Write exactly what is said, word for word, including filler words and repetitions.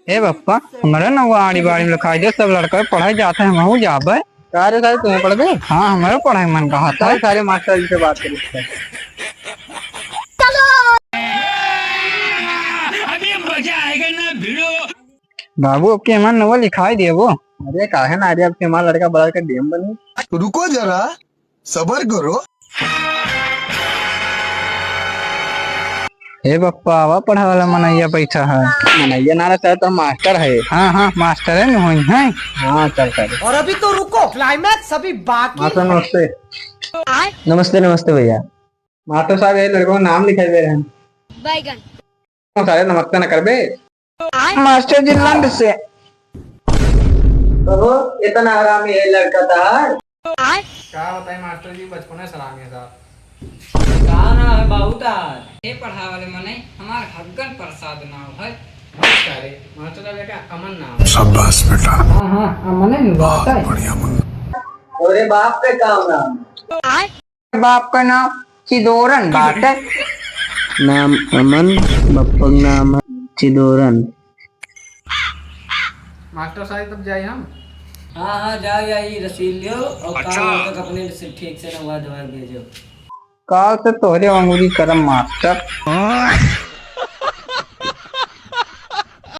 ए बप्पा, हमरे न वो आड़ी बाड़ी में लिखाई दे, सब लड़का पढ़ाई जाते हैं, हमहू जाबे। का रे सारे, तुम्हें पढ़बे? हाँ, हमरे पढ़ाई मन कहा था। चल सारे, मास्टर जी से बात करी। अभी मजा आएगा ना भिड़ो। बाबू, अब के मन न वो लिखाई देबो। अरे काहे ना, अरे अब के हमारा लड़का बड़ा के डीएम बनी। रुको जरा, सबर करो। हे बप्पा, आवा पढ़ा वाला मनैया बैठा है। मनैया ना रहता है, तो मास्टर है। हाँ, हाँ, मास्टर है, नहीं है। हाँ, चल, चल। और अभी तो रुको, climax अभी बाकी मास्टर है। नमस्ते। नमस्ते, नमस्ते भैया। मास्टर साहब, ये लड़कों का नाम लिखाई दे रहे हैं। बैगन। सारे नमस्ते न करबे। मास्टर जी लंड से। कहो, इतना हरामी है लड़का तहार। का बताई मास्टर जी, बचपने से हरामी है साहब। का नाम है बाबू तहार? हे पढ़ा वाले मने, हमार हग्गन प्रसाद नाम है। नमस्कार है। मास्टर साहब का अमन नाम है। शाबाश बेटा। हाँ, हाँ, अमन है, बहुत बात है। बढ़िया मुन्ना। तोरे बाप के का नाम? बाप का नाम चिदोरन बाटे। नाम अमन, बप्पा का नाम है चिदोरन। मास्टर साहब, तब जाई हम? हाँ, हाँ, जाओ, जाओ, ये रसीद लियो और अच्छा। काल तक अपने से ठीक से नहवा धोवा भेजो। काल से तोहरे अंगुरी करम मास्टर।